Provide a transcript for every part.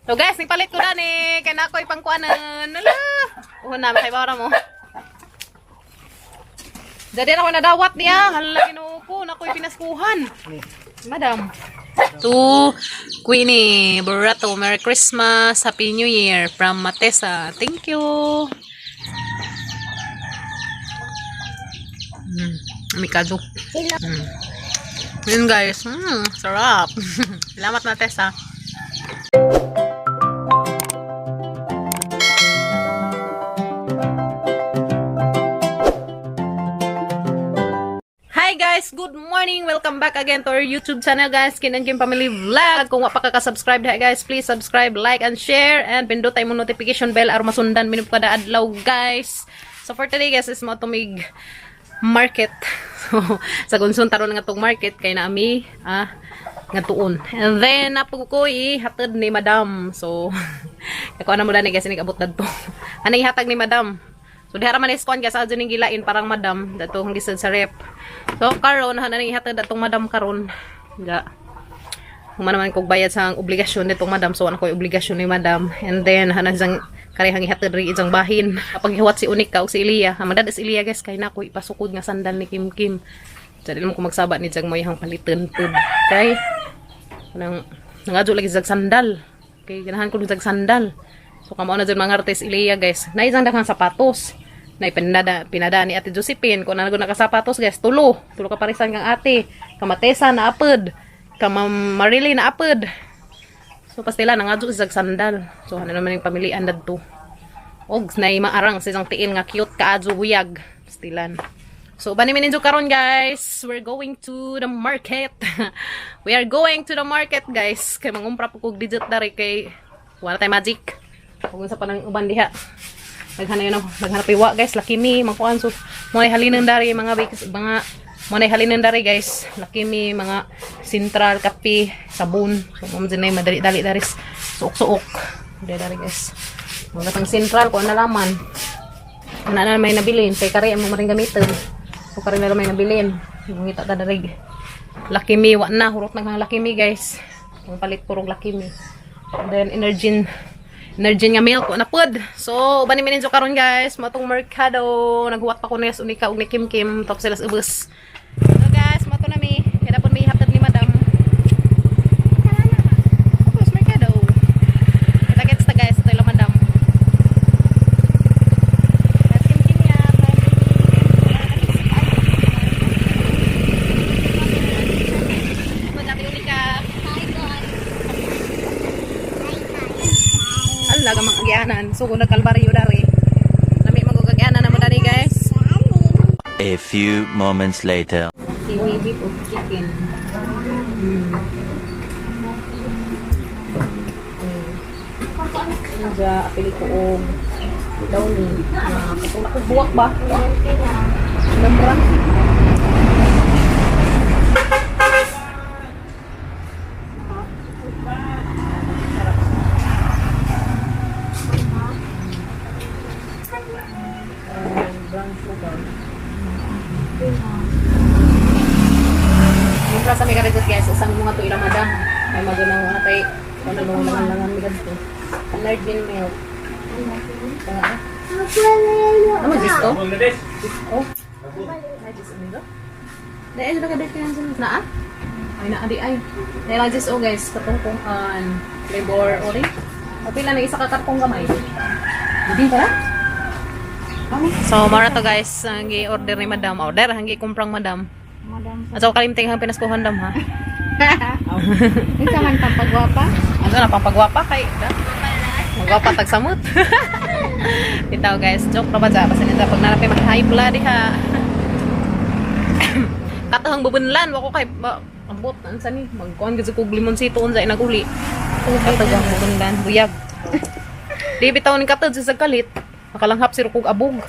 So guys, nagpalit ko dani kay na ako'y pangkuanan. Ala. Uhon na makibara mo. Jadi na ako nadawat niya. Hala, Ginoo ko, na ako'y pinaskuhan. Madam. To Queenie Borato, Merry Christmas, Happy New Year from Matesa. Thank you. Mikado. Yun guys, sarap. Salamat, Matesa. Hi guys! Good morning! Welcome back again to our YouTube channel, guys, Kin and Kim Family Vlog. Kung wa pa ka subscribe diha guys, please subscribe, like, and share. And pindot mo notification bell aron masundan minub kada adlaw, guys. So for today guys is mo tumig market. So sa Gunsun taron nga tong market kay naami nga tuon. And then napug ko hatod ni Madam. So kako na mo dani guys, inigabot dadto. Anay hatag ni Madam. So diha ra man is kuan guys, adto ning gilain parang Madam dato ang gisad sa rep. So karon na nang ihatag datong Madam karon. Ja. Human naman kog bayad sa ang obligasyon nitong Madam. So ano ko obligasyon ni Madam. And then hanan sang karehang ihatag ri isang bahin. Kapag hiwat si Unika ug si Eliya. Ang madad si Eliya guys kay nako ipasukod nga sandal ni Kim Kim. So dili mo ko magsaba ni jag mo ihang palitan pud. Kay nang nangadyo lagi jag sandal. Kay ganahan ko jag sandal. So kamo na jud mga artist Eliya guys. Naisang daghang sapatos. Na pinada ni Ate Josephine kung ano nakasapatos guys, tulo. Tulo ka parisan kang ate. Kamatesa na apod. Kama Marily na apod. So pastila nangadyo sa sandal. So ano naman yung pamilian dadto. Og nay maarang sa isang tiin nga cute kaadyo buyag. Pastilan. So bani mi karon guys. We're going to the market. We are going to the market guys. Kay mangumpra po kog digit dari kay wala tay magic. Ug unsa pa nang uban diha. Daghan na yun, daghan na piwa guys, laki mi mangkuan, so mo nay halinan dari mga mga mo nay halinan dari guys, laki mi mga Central kape, sabon. So mo din nay madali-dali dari suok-suok. Dari dari guys. Mga tang Central ko nalaman. Wala na may nabilin kay kari mo maring gamiton. So kari na may nabilin. Mangita ta dari. Lucky Me wa na, hurot na kang Lucky Me guys. Ang palit purog Lucky Me. And then Energen Energen nga milk na pud. So bani mi ninyo karon guys, matong merkado naghuwat pa ko niya unika og ni Kim Kim top sila sa ubos. So guys, mato na mi. Kaya dapat mi hatad ni Madam. Tapos merkado. Kita gets ta guys, ito ila Madam. Guys, Kim Kim ya. Magkati unika. Ala ka mga agyanan. So kung nagkalbaryo dari. Lami magugagyanan na mo dari guys. A few moments later. Kiwi beef of chicken. Diya, apili ko og downy. Katulak ko buwak ba? Lamra. Brown sugar. Yung sa may karegot guys, isang mga to ilang madam. Ay magunang mga tay, kung ano mga langan mi kadto. Allergen milk. Ano gisto? Oh. Ay, Diyos, amigo. Dahil na kadit kayan sa naa? Ay naa di ay. Dahil lang oh guys, katong kung an flavor orange. Kapila na isa ka kartong gamay. Hindi pa? So, mara to guys, ang gi-order ni Madam. Order, ang gi-kumprang Madam. Madam. At so, kalimting ang pinaskuhan dam ha. Isa man pampagwapa. Ano na, pampagwapa kay da? Magwapa tag samot. Bitaw guys, joke ra ba dya? Basta nito pag narapay mag-high blood ha. Katahang bubunlan, wako kay ba, ambot unsa ni magkuan gid kog limonsito unsa inaguli. Katahang bubunlan, buyag. Di bitaw ni katad sa kalit. Nakalanghap si kog abog.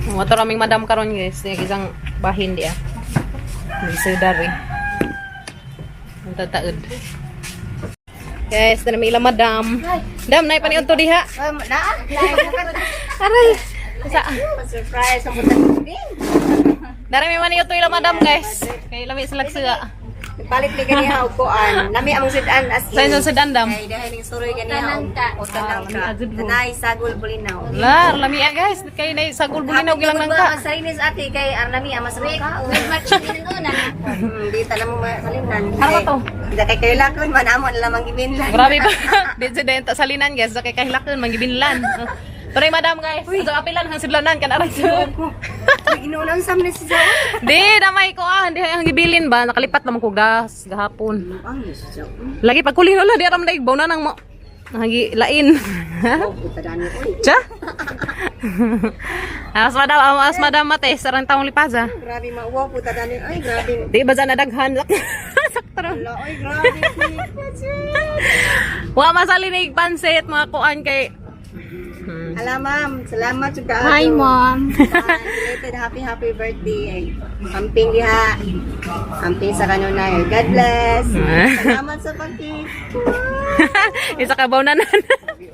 Mga raming madam karon guys, niya isang bahin diya. Nagsidar eh. Ang tataod. Guys, dana may ilang madam. Dam, nay paniud to diha. Aray. Sa Surprise ang butang. Dara may maniud to ilang madam guys. Kay lami sila siya. Nagpalit ni ganiha og kuan. Nami among sudan as Sa inyo sa dandam. Kay dahil ning suroy ganiha og Ah, tanang ka. Tanay sagol bulinaw. La, lami ah, guys. Kay na sa gulbulinaw gilang nang ka. Sa inis ate kay ang lami ama sa mga kaon. Di ta mo masalinan. Ano ba to? Di kay kailakon man amo na lamang gibinlan. Grabe ba? Di sa denta salinan, guys. Sa kay kahilakon mangibinlan. Pero yung madam, guys, sa apilan hang sidlanan kan aray sa. Uy, Inuunan sa man si Jawa. Di damay ko ah, di ang gibilin ba nakalipat naman ko gas gahapon. Ang si Jawa. Lagi pag kulin wala di aram daig baw na nang mo. Hagi lain. Oh, puta dani oy. Tsa? As madam, as madam mate, sarang taong lipaza. Grabe mauwaw puta dani. Ay, grabe. Di ba dyan nadaghan? Sakto ra. Wala, oy, grabe. Wa masalinig pansit mga kuan kay Ala ma'am, salamat jud kaayo. Hi, Mom. Belated happy happy birthday. Amping diha. Amping sa kanunay. God bless. Salamat sa pag-cake. Isa ka bawnanan.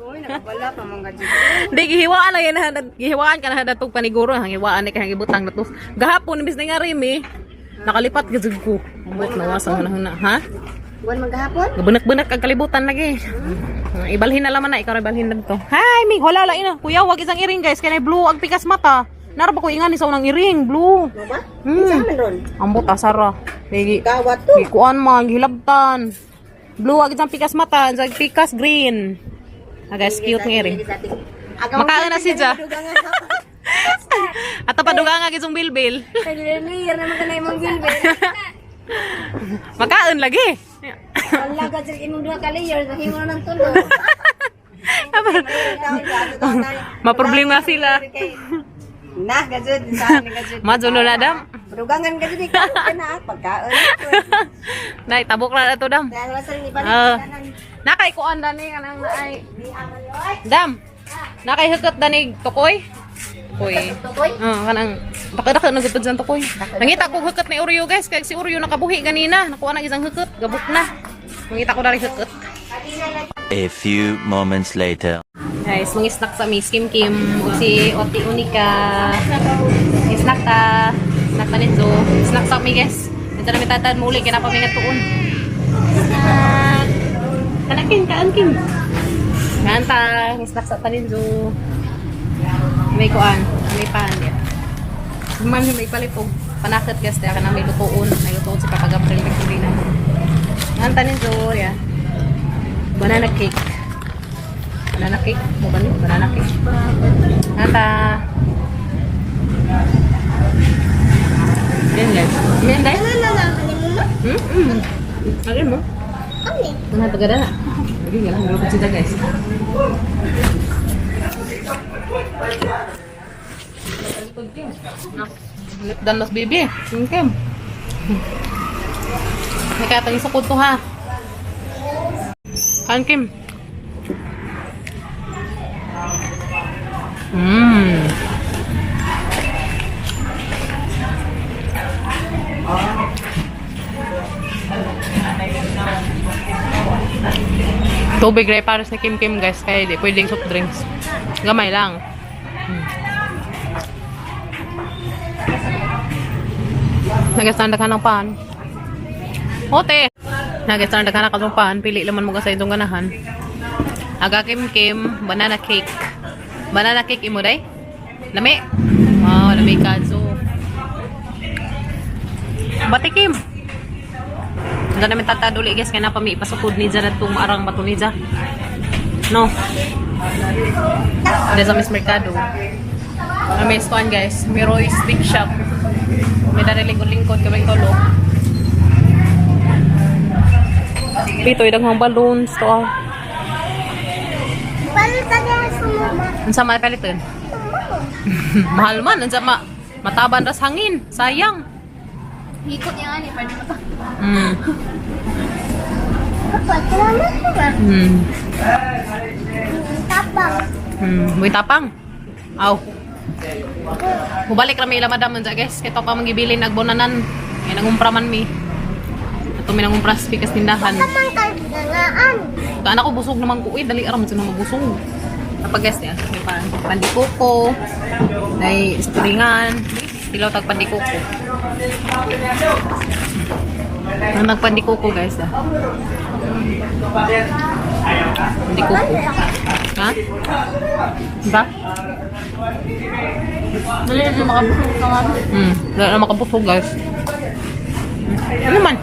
Uy, nakawala pa mong gadget. Di gihiwaan lang yan gihiwaan ka na datog paniguro hang hiwaan ni kay hang ibutang nato. Gahapon imbis na nga rimi nakalipat gazug ko. Ambot na wasa na huna ha. Buwan maghapon? Gabunak-bunak ang kalibutan lagi. Ibalhin na laman na ikaw ra ibalhin na to. Hi, mi wala la ina. Kuya, wag isang iring guys kay blue ang pikas mata. Nara ba ko ingani sa unang iring blue. Mo ba? Hmm. Sa man ron? Ambot asara. Lagi Gawat to. Gikuan man, gihilabtan. Blue ang isang pikas mata, isang pikas green. Ah, guys, cute nga iring. Makaon na si Ja. Ato pa duga nga gisong bilbil. Layer naman ka na imong bilbil. Makaon lagi. Wala ka dyan imong duha ka layer, nahimo na ng tulo. Maproblema sila. Nah, gajud, sa ni gajud. Madulo na dam. Dugangan gajud ikaw ka na pagkaon. Nay, tabok na to dam. Dahil sa ni balik Ah. tanan. Nakay kuan dani kanang ay. Dam. Nakay hukot dani tukoy. Tukoy. Tukoy? Ah, kanang dako-dako na gud sa tukoy. Nangita ko hukot ni Oreo guys kay si Oreo nakabuhi ganina. Nakuha na isang hukot, gabok na. Mangita ko dari hukot. A few moments later. Guys, mga snack sa mi, Kim Kim, ug si Oti Unika. Snack ta. Snack ta nito. Snack sa mi guys. Ito na mi tatad muli kay na pa mi ngatuon. Snack. Kanakin kaan Kim. Kanta, snack sa taninzo. May kuan, may pan. Yeah. Man may palit og panakit guys, kaya na may lutuon, may lutuon sa Papa Gabriel Victorina. Kanta ninzo, yeah. Banana cake. Banana cake? Mo ba ni? Banana cake. Nata. Yan guys. Yan guys. Hmm? Alin mo? Ano pagkada na? Lagi nga lang. Gulupit sila guys. Dan mas baby. Kim. Nakatang sa to ha. Kan Kim. Tubig rin pares ni Kim Kim guys kaya di pwedeng soft drinks. Gamay lang. Nagastanda ka ng pan. Ote! Nagastanda ka na ka ng pan. Pili laman mo ka sa itong ganahan. Aga Kim Kim, banana cake. Banana cake imo day? Lami? Wow, lami kazo. Bati Kim! Diyan namin tataduli guys, kaya na pa may ipasukod ni Diyan at itong maarang bato ni Diyan. No. Diyan sa Miss Mercado. May kuan guys, may Roy's Big Shop. May dariling-lingkod kami tulo. Dito, idaghang balloons to ah. Unsa man paliton? Mahal man, unsa ma mataban ras hangin, sayang. Ikot niya nga ni, pwede mo to. May tapang. Aw. Mubalik ra mi ila madam unsa guys, kay to pa mangibilin nagbonanan. Kay nangumpra man mi. Ato mi nangumpra sa pikas tindahan. Kaan ako busog naman ko, uy, dali aram sa mabusog. Kapag guys niya, may pan pandikuko, may sa turingan, tilaw tag pandikuko. Ang nagpan de coco, guys, ah. De coco. Ha? Ba? Dali na makabusog ka nga. Dali na makabusog, guys. Ano man?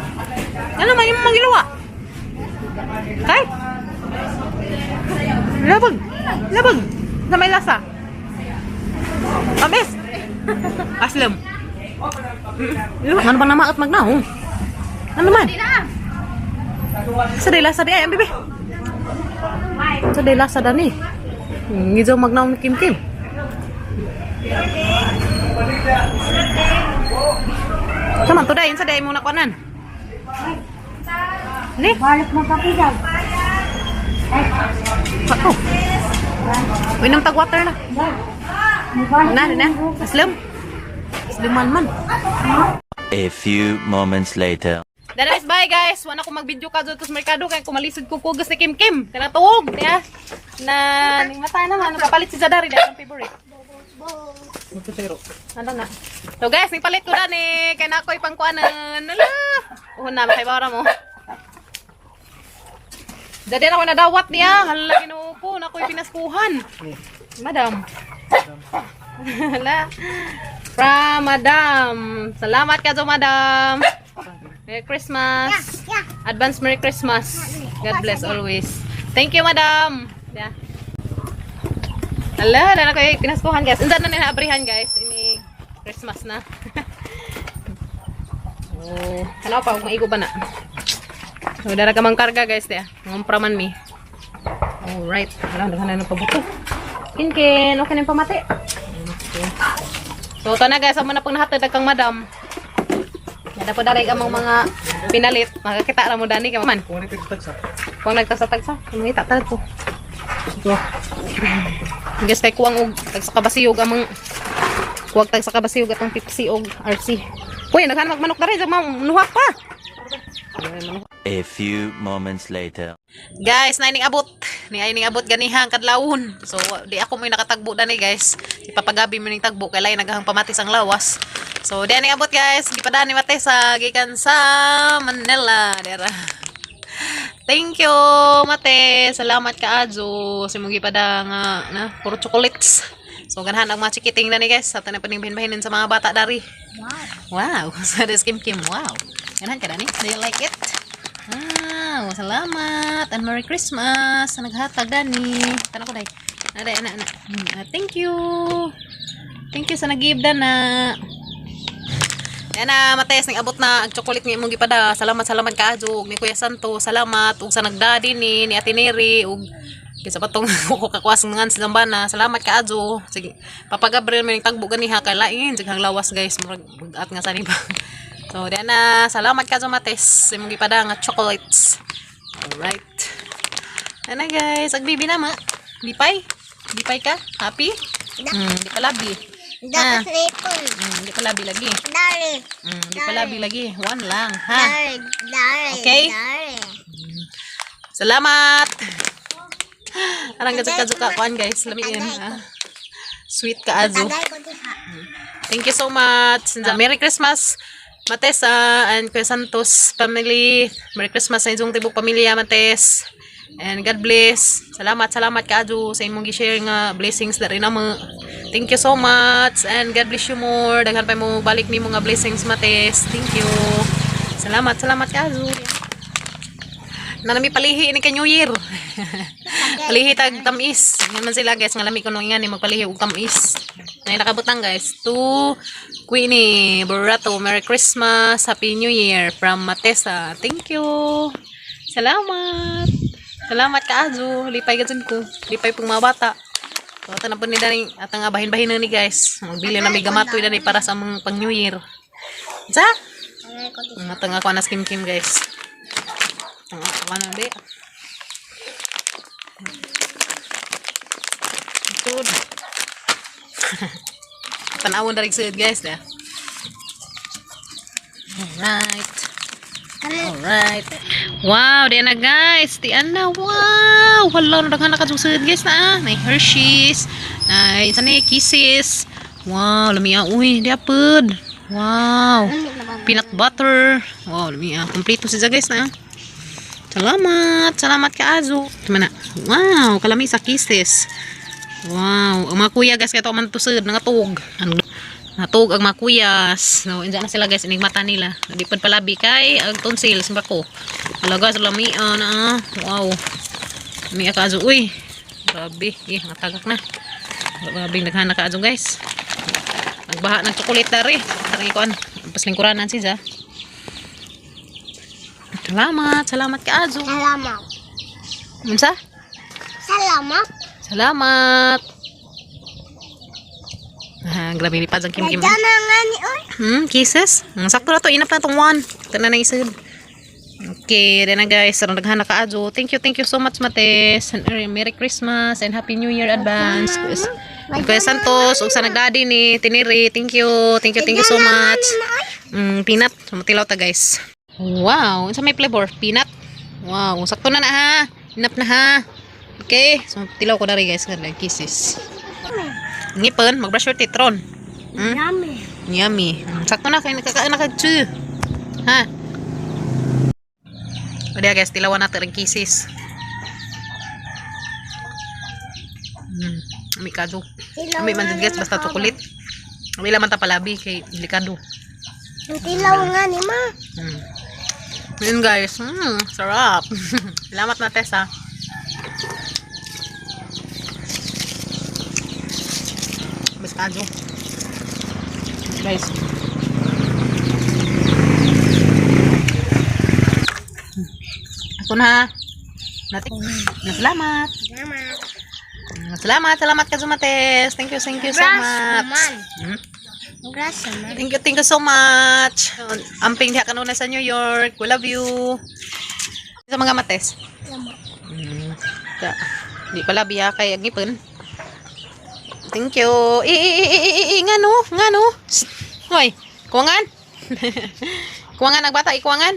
Ano man yung magiluwa? Kay? Labag! Labag! Na may lasa. Amis! Aslam. Ano ba na maat magnahong? Ano man? Sa day lasa di ay, ang bebe. Sa day lasa dani. Ngijaw magnaong ni Kim Kim. Sama to day, sa day mo nakuanan. Ni? Balot mo papidag. Ako. Uy, tag water na. Na, na. Aslam. Asliman man. A few moments later. Danas, bye guys. Wala ko mag-video ka dito sa merkado kay kumalisod ko kugas ni Kim Kim. Tara tuog, niya. Na ning mata naman nakapalit si Zadari dahil ang favorite. Ano na? So guys, ning palit ko na ni kay na ako'y pangkuanan. Ala. Uhon na makibara mo. Dadi na ako nadawat niya. Hala, Ginoo ko, na ako'y pinaskuhan. Madam. Hala. From Madam. Salamat ka, Madam. Merry Christmas. Advance Merry Christmas. God bless always. Thank you, Madam. Yeah. Ala, na ko pinaskuhan, guys. Unsa na nila abrihan, guys? Ini Christmas na. Oh, hala pa maigo ba na? So dara ka mang karga, guys, diya. Ngumpra man mi. Alright. Hala, daghan na ng pabuto. Kinkin, okay na yung pamati. Okay. So, ito na guys, amo na pang nahatag kang madam. Yada po daray among mga pinalit. Makakita ra mo dani kay man. Kung nagtagsa. Kung nagtagsa-tagsa, mangita ta ko. Guys, kay kuwang og tagsa kabasiyog among kuwag tagsa kabasiyog atong Pepsi og RC. Uy, naghan magmanok diri sa nuha pa. A few moments later. Guys, na ining abot. Ni ay ning abot ganihang kadlawon. So di ako mo'y nakatagbo dani, guys. Ipapagabi mo ning tagbo kay lain naghang pamatis ang lawas. So di ning abot, guys. Gipadani mate sa gikan sa Manila. Dera. Thank you, mate. Salamat kaayo. Sa imong gipada nga na puro chocolates. So ganahan ang mga chikiting dani, guys. Sa tanan paning bahin sa mga bata dari. Wow. So this Kim Kim. Wow. Ganahan ka dani? Do you like it? Wow, salamat and Merry Christmas sa naghatag dani. Tanong ko day. Aday, ana, ana. Ah, thank you. Thank you sa nag-give dana. Yan na, Mates, ning abot na ang chocolate nga imong gipada. Salamat, salamat kaayo ug ni Kuya Santo. Salamat ug sa nagdadi ni Ate Neri ug kinsa pa tong ko kakuas ngan sa lambana. Salamat kaayo. Sige, Papa Gabriel may tagbo ganiha kay lain daghang lawas, guys, murag bugat nga sa ba. So, diyan na, salamat kaayo, Mates, sa imong gipada nga chocolates. Alright. Ana guys, agbibi na ma. Lipay? Lipay ka? Happy? Di pa labi. Ah. Dapat ripon. Di pa labi lagi. Dari. Di pa labi lagi. One lang, ha? Dari. Dari. Okay. Dari. Salamat! Arang gadzuka-dzuka kuan, guys. Lamiin. Ah. Sweet kaayo. Tagay ko diha. Thank you so much. Merry Christmas, Matesa and Kuya Santos family. Merry Christmas sa inyong tibok pamilya, Mates. And God bless. Salamat, salamat kaayo sa imong gi-share nga blessings dari namo. Thank you so much and God bless you more. Daghan pa mo balik nimo nga blessings, Mates. Thank you. Salamat, salamat kaayo. Nanami palihi ni ka New Year. Palihi tag tamis. Nga man sila, guys, nga lami kuno nga ni magpalihi og tamis. Nay nakabutang, guys. To Queenie Burato, Merry Christmas, Happy New Year from Matesa. Thank you. Salamat. Salamat kaayo. Lipay ka ko. Lipay pong mga bata. So, ata na po ni Dani, ata nga bahin-bahin na ni guys. Magbili na may gamatoy na ni para sa mga pang New Year. Sa? Tagay ko diha. Ata nga ako na Kim Kim, guys. Ang ako na di. Tud. Tanawon dari sud, guys, na. Alright. Alright. Wow, di na guys. Di na. Wow. Hala, daghan na kadugod, guys, na. Ah. May Hershey's. Na isa ni Kisses. Wow, lami ah. Uy, di apod. Wow. Peanut butter. Wow, lami ah. Kompleto siya, guys, na. Salamat. Salamat kaayo. Tama na. Wow, kalami sa Kisses. Wow, ang mga kuya, guys, kaya man tusod nangatog. Ano natug ang mga kuyas. No, indyan na sila, guys, inigmata nila. Di pud palabi kay ang tonsil simba ko. Hala, guys, lami ah, na. Ah. Wow. Lami ah kaayo. Uy. Grabe, eh, natagak na. Grabe naghanak kaayo, guys. Nagbaha ng chocolate dari. Tara ikuan. Paslingkuranan siya. Salamat, salamat kaayo. Salamat. Unsa? Salamat. Salamat. Ah, grabe lipad ang kim kim. Na nga ni oy. Kisses. Sakto na to, enough na tong one. Tanan na isod. Okay, then na, guys. Sarang daghan na kaayo. Thank you so much, Mates. And Merry Christmas and Happy New Year advance. Kuya Santos, ug sa nagdadi ni Tiniri. Thank you. Thank you, thank you so much. Peanut. Sumatilaw ta, guys. Wow, unsa may flavor? Peanut. Wow, sakto na na ha. Enough na ha. Okay, so tilaw ko dari, guys, kada kisses. Ngipon, mag-brush your teeth ron. Yummy. Yummy. Sakto na kay nakakain na kag chew. Ha? O diya, guys, tilawan natin ang kisses. Ami kado. Ami man din, guys, basta chocolate. Ami laman ta palabi kay delikado. Tilaw nga ni ma. Yun, guys, sarap. Salamat na, Tessa. Basta guys. Ako na. Nati. Salamat. Salamat. Salamat, salamat ka Mates. Thank you so Grass much. naman. Grass naman. Thank you so much. Amping diha kanunay sa New York. We love you. Sa mga Mates. Salamat. Ta. Di pala biya kay agipon. Thank you. I i i i i, i ngano, ngano. Shh. Hoy, kuwangan. Kuwangan ang bata, ikuwangan.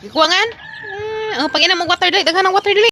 Ikuwangan. Oh, pag ina mo water dili, daghan ang water dili.